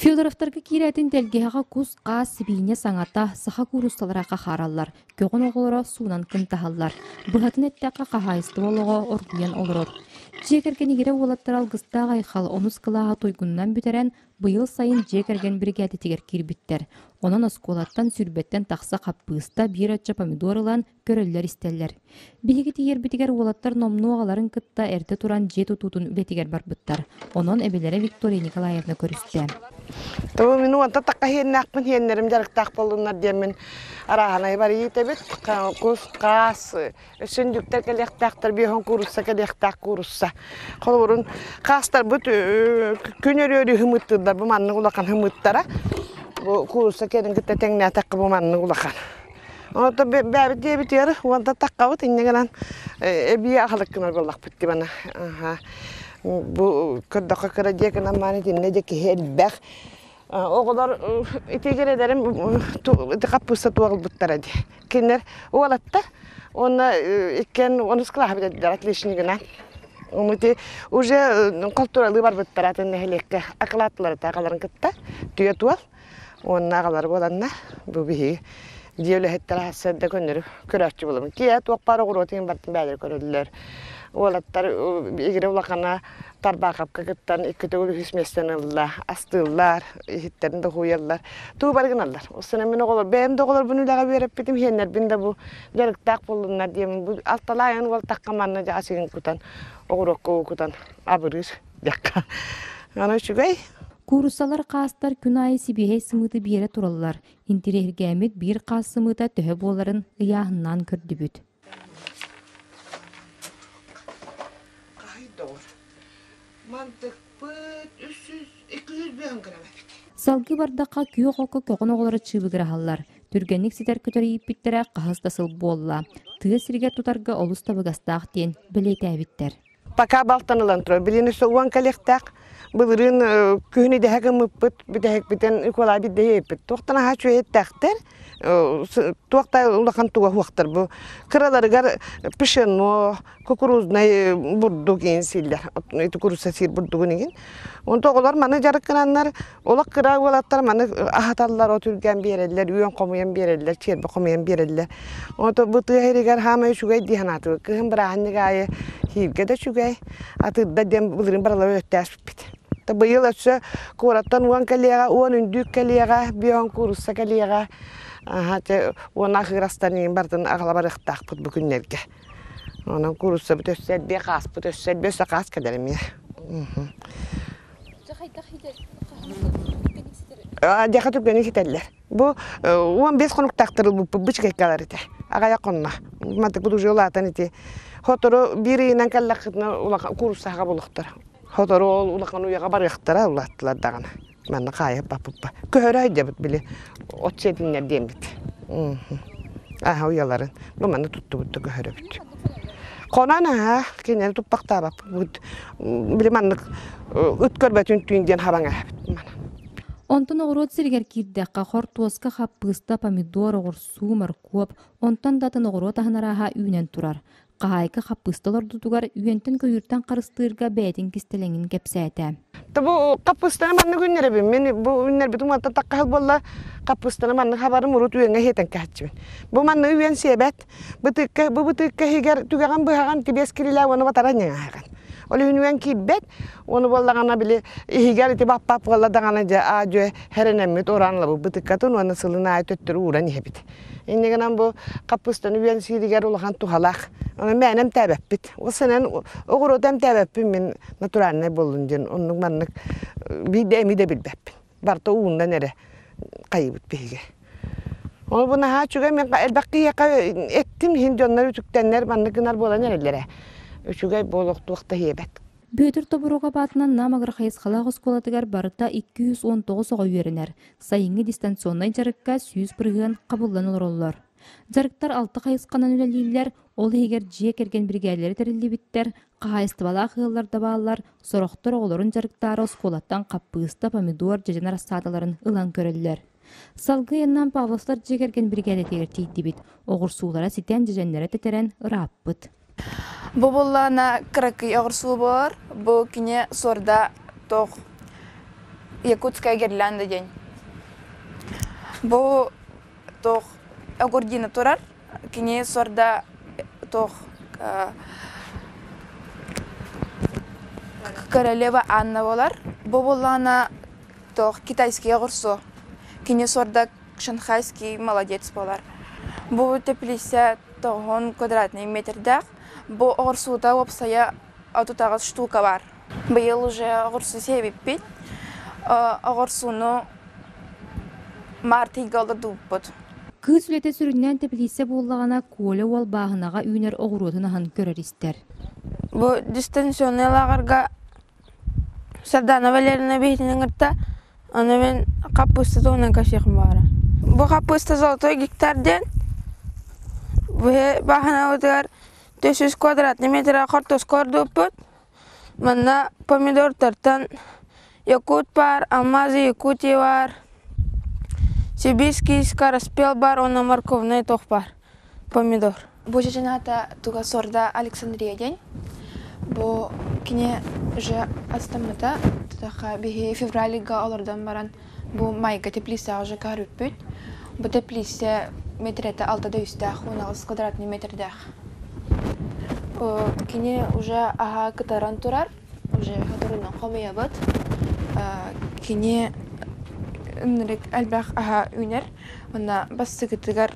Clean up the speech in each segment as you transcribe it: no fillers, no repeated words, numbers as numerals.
Федоровтарга киирээтин тэлгэһэҕэ кус-хаас, сибиинньэ саҥата, саха кууруссалара хахаараллар, көҕүн оҕолоро суунан кынтаһаллар. Быһатын эттэххэ, хаһаайыстыба олоҕо оргуйан олорор. Дьиэ кэргэнигирэ уолаттар алгыстаах айхал онус кылааһы туйгунунан бүтэрэн, быйыл сайын дьиэ кэргэн биригээдэтигэр киирбиттэр. Онон оскуолаттан сүүрбэттэн тахса хаппыыста, биир оччо помидор ылан, көрөллөр-истэллэр. Биһиги тиийэрбитигэр уолаттар номнуо аҕаларын кытта эрдэ туран дьиэ тутуутун үлэтигэр барбыттар. Онон эбэлэрэ Виктория Николаевна көрүстэ. Тобу мин уонта такка хиэннээхпин хиэннэрим дьарыктаах буоллуннар диэммин арааһынай барыйытэбит. Кус, хаас, өссүндүктэр кэлиэхтээхтэр, биэһон куурусса кэлиэхтээх куурусса. Холобурун хаастарбыт күн өрүөрү хымыттыыллар бу маннык улахан хымыттара. Бу куурусса кэлин кытта тэҥнээтэххэ бу маннык улахан. Онто бэбит диэбитигэр уонта таххабыт инньэ гынан эбии аһылык гынар буоллахпыт дии мана. Бу көрдөххө кыра дьиэ гынан мааны итиннэ дьэ киһи элбэх. Оҕолор итигэр эдэрим ити хаппыыста туоҕулбуттара дии. Кинилэр уолаттар уонна иккиэн онус кылааһы бүтэрдилэр отличнигынан. Ити уже култууралыы барбыттара атын нэһилиэккэ акылааттылар аҕаларын кытта түө туол. Уонна аҕалар буоланна бу биһиги дьиэ үлэһиттэрэ сарсыарда көннөрү көрөөччү буолабын. Киэһэ туох баар оҕуруот иһин барытын бэйэлэрэ көрөллөр. Уолаттар игирэ улахана Тарбаахапка кыттан икки төгүл үһүс миэстэни ылла, астыыллар, иһиттэрин да уһуйаллар. Тугу бары гыналлар. Устунан мин оҕолор бэйэм да оҕолорбун үлэҕэ үөрэппитим, иһиэннэрбин да бу дьарыктаах буоллуннар диэммин бу алталаайан уолтахха манна дьэ асыгын кутан, оҕуруокка уу кутан абырыыр диэххэ. Аны үчүгэй. Кууруссалар хаастар күн аайы сибиэһэй сымыыты биэрэ тураллар. Интириэһиргээммит биир хаас сымыыта төһө буоларын ыйааһыннаан көрдүбүт. Хаһый доҕор, мантыкпыт үс 200 бөһөн грамм эбит. Салгыы бардахха күөх окко көҕөн оҕолоро чыыбыгыраһаллар. Түргэнник ситэр көтөр ииппиттэрэ хаһыс да сыл буолла. Тыа сиригэр тутарга олус табыгастаах диэн бэлиэтээбиттэр. Пока балтан ылан турар. Билин өссө уон кэлиэхтээх. Былырыын күһүн идэһэ гыммыппыт, бүтэһикпитин Николай бидэһиэппит. Туохтан аһаа үчүгэйэттэхтэр, туох да улахан туга суохтар бу. Кыраларыгар пшено, кукурузнай бурдук иин сииллэр. Ити курусса сиир бурдугун игин. Онто оҕолор маны дьарыктананнар, олох кыра уолаттар маны аһаталлар, от үргэн биэрэллэр, үөн хомуйан биэрэллэр, чиэрбэ хомуйан биэрэллэр. Ото бу тыа иһигэр хаамай үчүгэй дии санаатыбыт. Кыһын бырааһынньык аайы хииргэ да үчүгэй, атыырда диэн былырыын барылары өттөөспүппүт. Быйыл өссө куораттан уон кэлиэҕэ, уон үндүүк кэлиэҕэ, бион куурусса кэлиэҕэ, уон ахыыр астан иин барытын аҕала барыахтаахпыт бу күннэргэ. Онон кууруссабыт өссө элбиэ, хааспыт өссө элбиэ, өссө хаас кэлэр эмиэ. Дьаха түргэнник ситэллэр. Бу 15 хонуктаахтар ылбыппыт бу чикэккалар этэ. Аҕайах хонно. Мантыкпыт уже улаатан ити. Хотору биир ыйынан кэллэххитинэ улахан кууруссаҕа булуохтара. Хотору ол улахан уйаҕа барыахтара улааттылар даҕаны. Манна хаайа баппыппа. Көһөрө сылдьабыт били от сиэтиннэр диэммит. Аха уйаларын. Бу манна туттубут да көһөрөбүт. Хонон аха кинилэри туппахтаабаппыт. Били маннык ыт көрбөтүн түүн диэн хабаҥ ааһабыт мана. Онтон оҕуруот сиригэр киирдэххэ, хортуоска, хаппыыста, помидор, оҕурсуу, моркуоп, онтон да атын оҕуруот аһын арааһа үүнэн турар. Хаһаайка хаппыыста олордутугар үөнтэн-көйүүртэн харыстыырга бэйэтин кистэлэҥин кэпсээтэ. Бу хаппыыстаны маннык үүннэрэбин. Мин бу үүннэрбитим уонна таккаһыл буолла хаппыыстаны маннык хабарым урут үөҥҥэ иһитэн кэһэччибин. Бу маннык үөн сиэбэт. Бытыыкка бу бытыыкка иһигэр түгэҕин быһаҕын тибиэс кирилээ уону батаран ньаҥаһаҕын. Ол иһин үөн киирбэт. Уону буоллаҕына били иһигэр ити баппап буолла даҕаны дьэ аа дьүө хэрэнэммит уран ылабыт бытыккатын уонна сылын аайы төттөрү ууран иһэбит. Инньэ гынан бу хаппыыстаны үөн сииригэр улахан туһалаах. Онон мээнэ эмтээбэппит. Ол сэнэн оҕуруоту эмтээбэппин мин натуральнай буоллун диэн оннук маннык биирдэ эми да билбэппин. Барыта ууннан эрэ хайыбыт биһиги. Ол бу наһаа үчүгэй мен элбэх киһиэхэ эттим иһин дьоннор үтүктэннэр маннык гынар буолан эрэллэрэ. Үчүгэй буолуохтуох да иһиэбэт. Бүөтүр Тобуруокап аатынан Нам агрохайысхалаах оскуолатыгар барыта 219 оҕо үөрэнэр. Сайыҥҥы дистанционнай дьарыкка 100% хабыллан олороллор. Дьарыктар алта хайысханан үлэлииллэр, ол иһигэр дьиэ кэргэн биригээдэлэрэ тэриллибиттэр, хаһаайыстыбалаах ыаллар да бааллар, сорохтор оҕолорун дьарыктаары оскуолаттан хаппыыста, помидор, дьэдьэн арассаадаларын ылан көрөллөр. Салгыы Яннан Павловтар дьиэ кэргэн биригээдэтигэр тиийдибит. Оҕурсуулара ситэн, дьэдьэннэрэ тэтэрэн ырааппыт. Бу буоллаҕына кыракый оҕурсуу буолар. Бу кини суорда туох Якутская гирлянда диэн. Бу туох огурдина турар. Кини сорда туох королева Анна болар. Бу буллаҕына туох китайский оҕурсу. Кини сорда шанхайский молодец болар. Бу теплица тоҕуһун квадратный метрдээх. Бу оҕурсуута уопсайа 38 штука бар. Быйыл уже оҕурсу сиэбиппит. Оҕурсууну март ыйга олордубуппут. Кыыс үлэтэ сүрүннээн тэпилииссэ буоллаҕына, Коля уол бааһынаҕа үүнэр оҕуруотун аһын көрөр-истэр. Бу дистанционнай лааҕырга Сардана Валерьевна биһитинин кытта аны мин хаппыыста туһунан кэпсиэхпин баҕарабын. Бу хаппыыста золотой гектар диэн быһы бааһынабытыгар 400 квадратный метра хортуоска ордубуппут. Манна помидортартан Якут баар, алмазы Якутии баар, сибирский скороспел баар уонна морковный туох баар помидор. Бу чечената туга сорда Александрия диэн. Бу кини уже астаммыта. Тутаха биһи февральга олордон баран бу майга теплицаҕа уже көһөрүппүт. Бу теплица метрете алтада үстээх, 18 квадратный метрдээх. Кини уже аһа кытаран турар, уже соторунан хомуйабыт. Кини ынырык элбэх аһа үүнэр. Онно бастакытыгар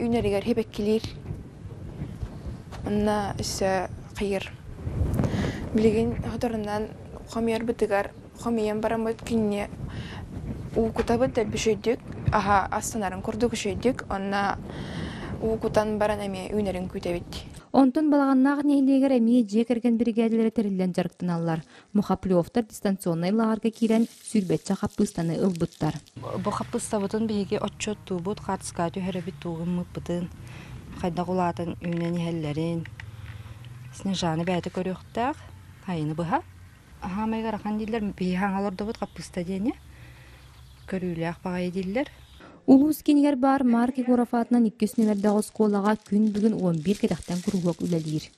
үүнэригэр сибэккилиир. Онно өссө хайыр. Билигин соторунан хомуйарбытыгар хомуйан бараммыт кинини уу кутабыт дэлби үчүгэйдик, аһа астанарын курдук үчүгэйдик, онно уу кутан баран эмиэ үүнэрин күүтэбит. Онтон Балаҕаннаах нэһилиэгэр эмиэ дьиэ кэргэн биригээдэлэрэ тэриллэн дьарыктаналлар. Мухоплевтар дистанционнай лааҕырга киирэн сүүрбэччэ хаппыыстаны ылбыттар. Бу хаппыыстабытын биһиги отчуоттуубут, хаартыскаҕа түһэрэбит, тугун-мыппытын, хайдах улаатан үүнэн иһэллэрин. Снежана бэйэтэ көрүөхтээх, айыны быһа. Аһаамай ыарахан дииллэр, биһи хаҥа олордубут хаппыыста диэни. Көрүүлээх баҕайы дииллэр. Улуус киинигэр баар Марк Егоров аатынан иккис нүмердээх оскуолаҕа күн бүгүн 11 кэтэхтэн куруһуок үлэлиир.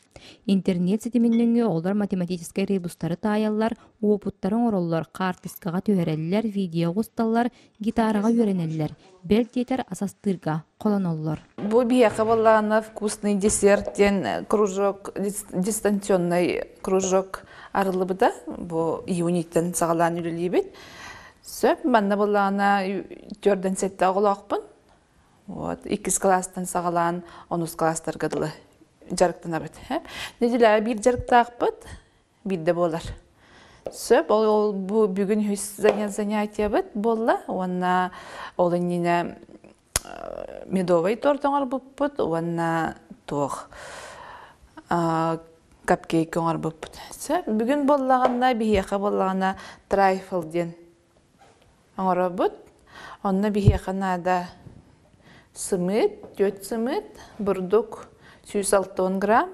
Интернет ситимин нөҥүө оҕолор математическай ребустары таайаллар, уопуттары оҥороллор, хаартыскаҕа түһэрэллэр, видео усталлар, гитараҕа үөрэнэллэр, бэл диэтэр ас астыырга холоноллор. Бу биһиэхэ буоллаҕына вкусный десерт диэн кружок, дистанционный кружок арыллыбыта. Бу июньтан саҕалаан үлэлиибит. Сөп, манна буоллаҕына төрдөн сэттэ оҕолоохпун. Вот, иккис кылаастан саҕалаан онус кылаастарга дылы дьарыктанабыт. Неделяҕа биир дьарыктаахпыт, биирдэ буолар. Сөп, ол бу бүгүн үһүс занятиябыт буолла уонна ол иннинэ медовый торт оҥорбуппут уонна туох капкейк оҥорбуппут. Сөп, бүгүн буоллаҕына биһиэхэ буоллаҕына трайфл диэн оҥоробут. Онно биһиэхэ наада сымыыт, түөрт сымыыт, бурдук 160 грамм,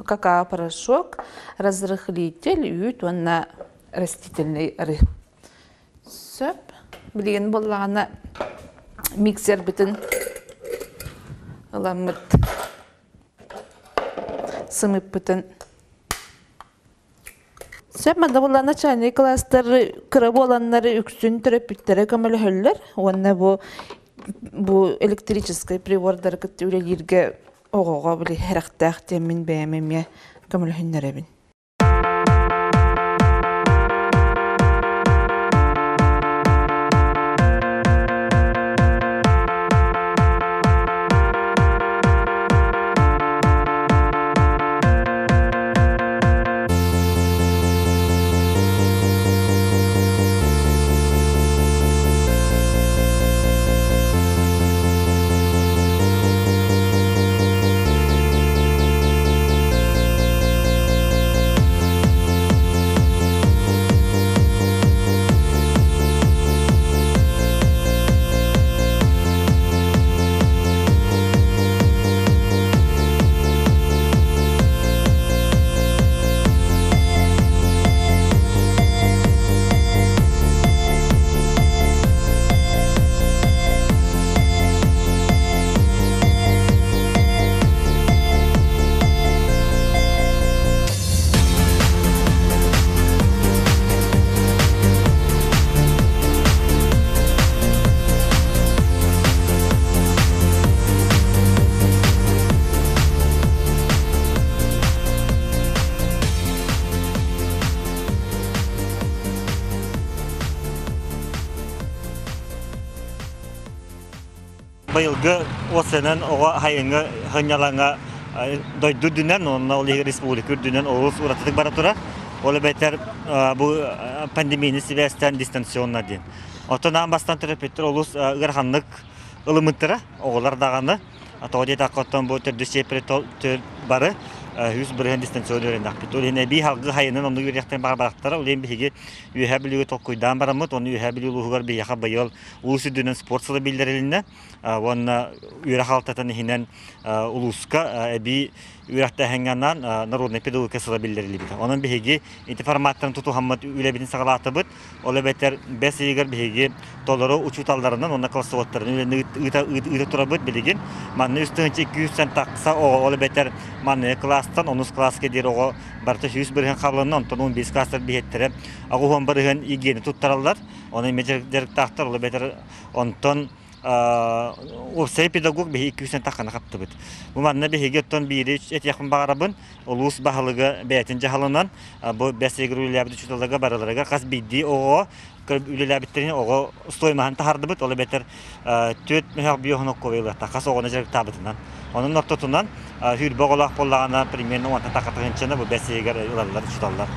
какао-порошок, разрыхлитель, үүт уонна растительный ры. Сөп. Билигин буоллаҕына миксербитин ыламмыт сымыыппытын Сөп манна буолла начальнай класстар кыра буоланнар үксүн төрөппүттэрэ көмөлөһөллөр уонна бу бу электрическай прибордары кытта үлэлииргэ оҕоҕо били сэрэхтээх диэммин бэйэм эмиэ көмөлөһүннэрэбин. Быйылгы уопсайынан оҕо сайыҥҥы сынньалаҥа дойду үрдүнэн уонна ол иһигэр республика үрдүнэн олус уратытык бара турар. Ол эбэтэр бу пандемияны сибээстээн дистанционно диэн. Оттон аан бастаан төрөппүттэр олус ыараханнык ылыммыттара, оҕолор даҕаны. Тоҕо диэтэххэ, оттон бу төрдүс чиэппэри бары 100% дистанционно үөрэннэхпит. Ол иһин эбии халгы хайынан оннук үөрэхтэн баҕарбатахтара. Ол иһин биһиги Үөһээ Бүлүүгэ толкуйдаан бараммыт, ону Үөһээ Бүлүү улууһугар биһиэхэ быйыл улуус үрдүнэн спорт сыла биллэрилиннэ уонна үөрэх алтатын иһинэн улууска эбии үөрэхтээһиҥҥэ анаан народнай педагогика сыла биллэриллибитэ. Онон биһиги ити форматтарын тутуһаммыт үлэбитин саҕалаатыбыт. Ол эбэтэр бэс ыйыгар биһиги толору учууталларынан уонна классоводтарын үлэни ыыта турабыт билигин. Манна 3200 тахса оҕо, ол эбэтэр манныгы кылаастан онус кылааска диэри оҕо барыта 100% хабыланна, онтон 15 класстар биһиэттэрэ 80% гигиена туттараллар. Оны эмиэ дьарыктаахтар, ол эбэтэр онтон уопсай педагог биһи 200 таххана хаптыбыт. Бу манна биһиги оттон биири этиэхпин баҕарабын, улуус баһылыга бэйэтин дьаһалынан бу бэс ыйыгар үлэлээбит учууталларга барыларыгар хас биирдии оҕоҕо үлэлээбиттэрин оҕо стоимоһын таһардыбыт, ол эбэтэр түөрт мөһөх биоһун оккуобайлыахтаах хас оҕону дьарыктаабытынан. Онон ортотунан сүүрбэ оҕолоох буоллаҕына примерно уонтан тахха тыһыынчаны бу бэс ыйыгар ылаллар учууталлар.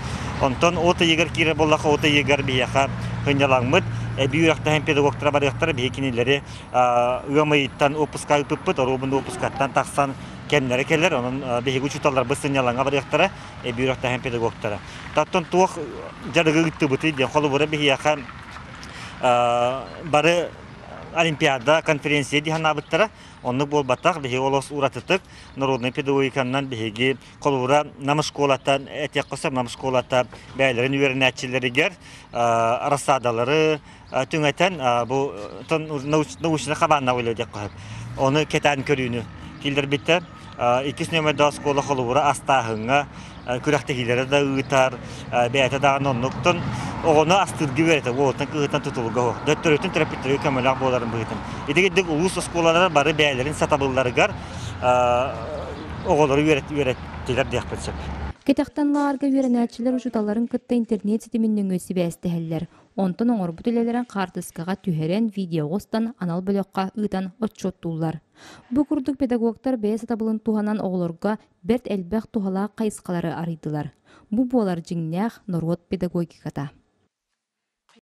Онтон от ыйыгар киирэр буоллахха, от ыйыгар биһиэхэ сынньалаҥмыт, эбии үөрэхтэһин педагогтара барыахтара, биһи кинилэри ыам ыйыттан отпуска ыыппыппыт, оруобун отпускаттан тахсан кэмнэрэ кэлэр, онон биһиги учууталларбыт сынньалаҥҥа барыахтара, эбии үөрэхтэһин педагогтара. Оттон туох дьарыгы ыыттыбытый диэн, холобура биһиэхэ бары олимпиада, конференция дии санаабыттара. Оннук буолбатах, биһиги олус уратытык народнай педагогиканан биһиги холобура Нам школата этиэххэ сөп, Нам школата бэйэлэрин үөрэнээччилэригэр рассадалары түҥэтэн бу научнай хабааннаах үлэ диэххэ сөп. Ону кэтээн көрүүнү киллэрбиттэр. Иккис нүөмэрдээх оскуола холобура астааһыҥҥа күрэхтэһиилэри да ыытар, бэйэтэ даҕаны оннуктан оҕону астыырга үөрэтэр, уолуттан кыыһыттан тутулуга суох. Төттөрүтүн төрөппүттэргэ көмөлөөх буоларын быһыытын. Ити улуус оскуолалара бары бэйэлэрин сатабылларыгар оҕолору үөрэттилэр диэхпин сөп. Кэтэхтэн лааҕырга үөрэнээччилэр учууталларын кытта интернет ситимин нөҥүө сибээстэһэллэр. Онтон оҥорбут үлэлэрин хаартыскаҕа түһэрэн, видеоҕа устан, анал бөлөххө ыытан отчуоттууллар. Бу курдук педагогтар бэйэ сатабылын туһанан оҕолорго бэрт элбэх туһалаах хайысхалары арыйдылар. Бу буолар дьиҥнээх норуот педагогиката.